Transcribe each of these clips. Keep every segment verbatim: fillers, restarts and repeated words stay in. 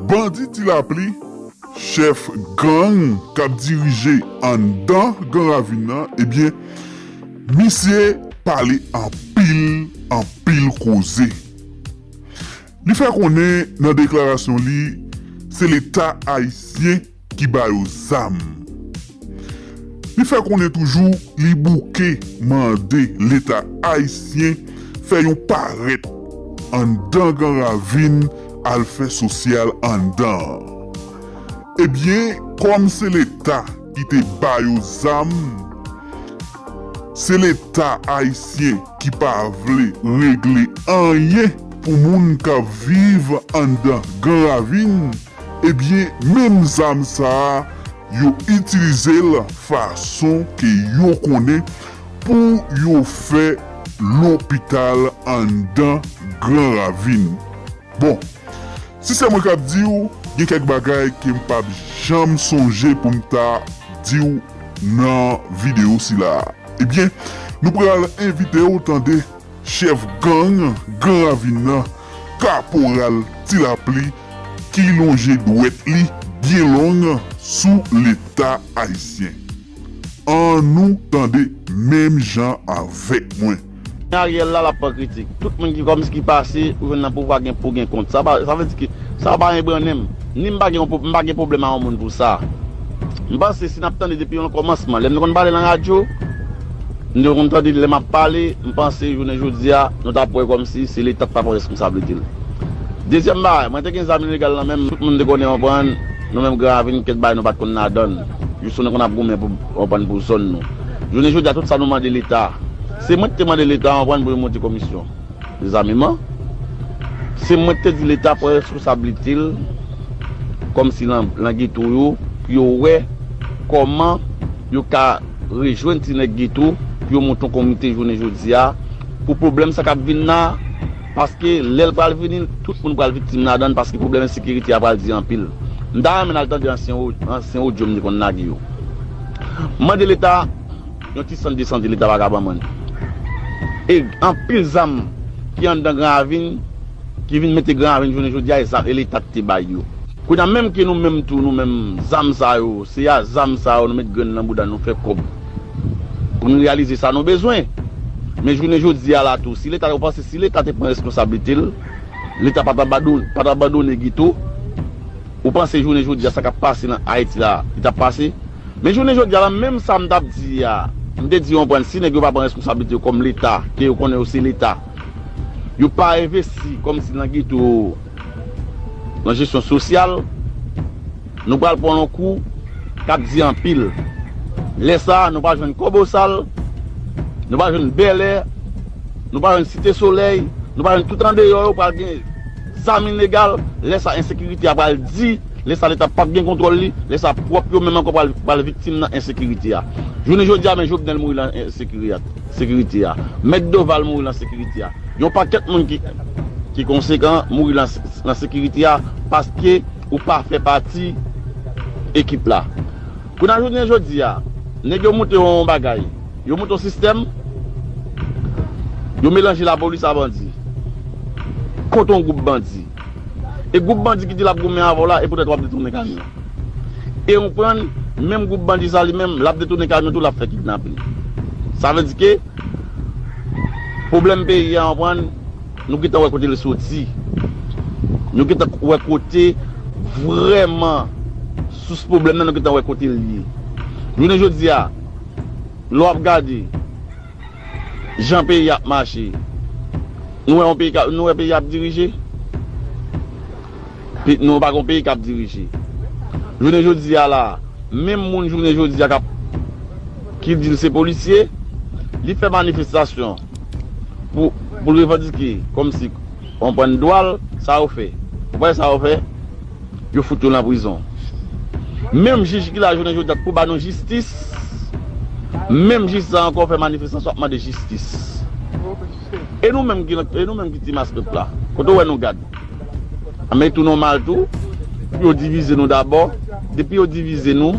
Bandi Ti Lapli, chèf gang k ap dirije anndan Gran Ravin nan, ebyen, misye pale anpil, anpil koze. Li fè konnen nan deklarasyon li, se Leta ayisyen ki ba yo zam. Li fè konnen toujou li bouke mande Leta ayisyen fè yon parèt anndan Gran Ravin al fè sosyal anndan an. Ebyen, kòm se Leta ki te ba yo zam, se Leta ayisyen ki pa vle regle anyen pou moun k ap viv anndan Gran Ravin, ebyen, menm zam sa a, yo itilize l fason ke yo konnen pou yo fè lopital anndan Gran Ravin. Bon, si se mwen k ap di w, gen kèk bagay ke m p ap janm sonje pou m ta di w nan videyo sila a. Ebyen, nou pral envite w tande chèf gang Gran Ravin nan, Kaporal Ti Lapli, ki lonje dwèt li byen long sou Leta ayisyen. Ann nou tande menm jan avèk mwen. Ariel la, l ap pran kritik. Tout moun ki kòmsi ki pase, ou jwenn nan pouvwa gen pou gen kont. Sa pa, sa vle di ke sa pa enbrannen m. Ni m pa gen yon pwo-, m pa gen pwoblèm a yon moun pou sa. M panse si n ap tande depi yon kòmansman, lè m te konn pale nan radyo, m te konn tande lè m ap pale, m panse jounen jodi a, nou t ap wè kòmsi se Leta k pa pran responsablite l. Dezyèm bagay, mwen te gen zam ilegal nan men m, tout moun te konnen, konprann, nou menm Gran Ravin, kèk bagay nou pa t konn ladan l. Jis nou konn ap goumen pou, konprann, pou zòn nou. Jounen jodi a, tout sa nou mande Leta. Se mwen ki te mande Leta, konprann, pou yo monte komisyon dezameman. Se mwen ki te di Leta pran responsablite l, kòmsi nan, nan geto yo, pou yo wè kòman yo ka rejwenn ti nèg geto, pou yo monte yon komite jounen jodi a, pou pwoblèm sa k ap vin la, paske lè l pral vini, tout moun pral viktim ladan l, paske pwoblèm ensekirite a pral di anpil. M ta renmen n al tande ansyen o-, ansyen odyo m te konn lage yo. Mande Leta yon ti sant de sante, Leta pa ka ban moun. E anpil zam ki anndan Gran Ravin, ki vin mete Gran Ravin jounen jodi a, e zam, e Leta ki te bay yo. Kounye a menm ke nou menm tou, nou menm zam sa yo, se a zam sa yo nou met grenn nan bouda nou fè kòb. Pou nou reyalize sa nou bezwen. Men jounen jodi a la tou, si Leta, ou panse si Leta te pran responsablite l, Leta pa t abandone, pa t abandone geto, ou panse jounen jodi a sa k ap pase nan Ayiti la, li t ap pase? Men jounen jodi a la, menm sa m t ap di a, m te di, konprann, si nèg yo pa pran responsablite yo kòm Leta, ke yo konnen yo se Leta, yo pa envesti kòmsi nan geto yo, nan jesyon sosyal, nou pral pran yon kou k ap di anpil. Lè sa a, nou pral jwenn Kòbosal, nou pral jwenn Bèlè, nou pral jwenn Site Solèy, nou pral jwenn tout andeyò yo, pral gen zam ilegal. Lè sa a, ensekirite a pral di, lè sa a, Leta p ap gen kontwòl li, lè sa a, pwòp yo menm ankò pral, pral viktim nan ensekirite a. Jounen jodi a, men Jovenel mouri nan ensekirite a, sekirite a. Mèt Doval mouri nan sekirite a. Yon pakèt moun ki, ki konsekan mouri nan, nan sekirite a paske ou pa fè pati ekip la. Kounye a jounen jodi a, nèg yo monte yon bagay, yo monte yon sistèm, yo melanje lapolis a bandi kont yon gwoup bandi. E gwoup bandi ki di l ap goumen avè w la, e poutèt w ap detounen kamyon. E ou konprann, menm gwoup bandi sa li menm, l ap detounen kamyon tou, l ap fè kidnapin. Sa vle di ke pwoblèm peyi a, ou konprann, nou gentan wè kote l soti. Nou gentan wè kote vrèman sous pwoblèm nan, nou gentan wè kote l ye. Jounen jodi a, lè w ap gade jan peyi a ap mache, nou wè yon peyi k ap, nou wè peyi a ap dirije? Pi-, nou pa gen yon peyi k ap dirije. Jounen jodi a la, menm moun jounen jodi a k ap, ki di l se polisye, li fè manifestasyon pou, pou l revandike kòmsi, konprann, dwa l, sa yo fè. Ou pa wè sa yo fè? Yo fout yo nan prizon. Menm jij ki la jounen jodi a pou ba nou jistis, menm jij sa ankò fè manifestasyon ap mande jistis. E nou menm ki, e nou menm ki ti mas pèp la, kote w wè nou gad? A, men tou nòmal tou, pou yo divize nou dabò. Depi yo divize nou,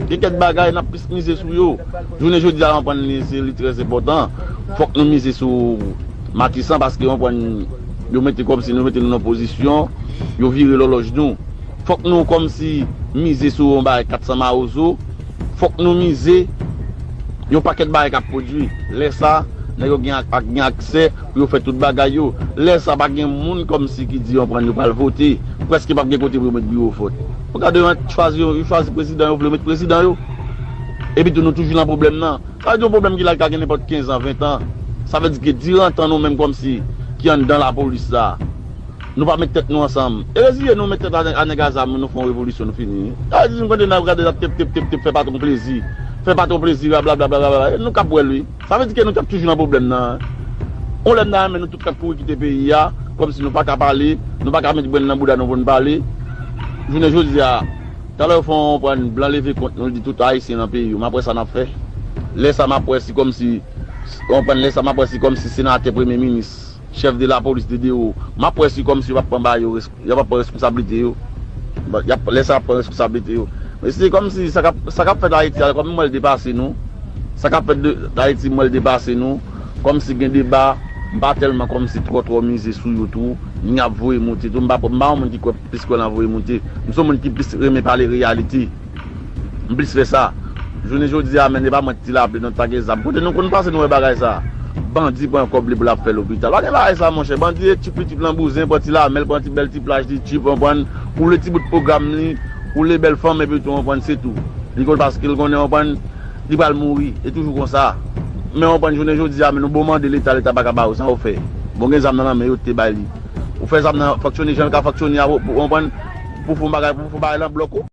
gen kèk bagay n ap plis mize sou yo. Jounen jodi a, konprann, li, se, li trè enpòtan. Fòk nou mize sou Matisan paske, konprann, yo mete kòmsi nou mete nou nan pozisyon, yo vire lòlòj nou. Fòk nou kòmsi mize sou yon bagay kat san mawozo. Fòk nou mize yon pakèt bagay k ap pwodui. Lè sa, nèg yo gen, ak, gen aksè pou yo fè tout bagay yo. Lè sa, pa gen moun kòmsi ki di yon pran yo pral vote. Prèske p ap gen kote pou yo met biwo vòt. Ou gade yo chwazi, yo chwazi prezidan yo vle, yo met prezidan yo. Epi tou nou toujou nan pwoblèm nan. Sa vle di yon pwoblèm ki la ka gen nenpòt kenz an, ven an. Sa vle di ke diran tan nou menm kòmsi ki anndan lapolis la, nou pa met tèt nou ansanm. E reziye nou met tèt a, a nèg a zam, nou fè yon revolisyon, nou fini. Sa vle di nou konte nan gade la tep, tep, tep, tep, fè patwon plezi. Fè patwon plezi, blablabla. E nou k ap wè l, wi. Sa vle di ke nou t ap toujou nan pwoblèm nan. On lè m ta renmen nou tout t ap kouri kite peyi a, kòmsi nou pa ka pale, nou pa ka met brenn nan bouda nou pou n pale. Jounen jodi a, talè yo fè yon pran blan leve kont nou, li di tout Ayisyen nan peyi yo. M ap wè sa n ap fè. Lè sa m ap wè si kòmsi, w konprann, lè sa m ap wè si kòmsi senatè, premye minis, chèf de lapolis de dewo, m ap wè si kòmsi yo p ap pran ba yo, res- yo p ap pran responsablite yo. Bon, y ap, lè sa y ap pran responsablite yo. Men se kòmsi sa k ap, sa k ap fèt Ayiti a, kòm m wè l depase nou. Sa k ap fèt de, Ayiti, m wè l depase nou. Kòmsi gen deba, m pa tèlman kòmsi twò, twò mize sou yo tou. Ni ap voye monte tou. M pa, m pa yon moun ki kwè plis kwè nan voye monte. M se yon moun ki plis renmen pale reyalite. M plis fè sa. Jounen jodi a, men, e pa mwen ki ti laple, nou ta gen zam. Kote nou konn pase, nou wè bagay sa. Bandi pran kòb li pou l ap fè lopital. Pa gen bagay sa, monchè. Bandi e tchip, li tchip nan bouzen, pran ti lamèl, pran ti bèl ti plaj, li tchip, konprann. Ou vle ti bout pwogram li, ou vle bèl fanm, epi tou, konprann, se tou. Li konn paske l konnen, konprann, li pral mouri. E toujou konsa. Men, konprann, jounen jodi a, men nou bon mande Leta, Leta pa ka ba ou sa ou fè. Bon, gen zam nan lanmen yo te bay li. Ou fè zam nan fonksyone jan l ka fonksyone a, ou konprann, pou fè yon bagay, pou fè yon bagay lan blòk ou.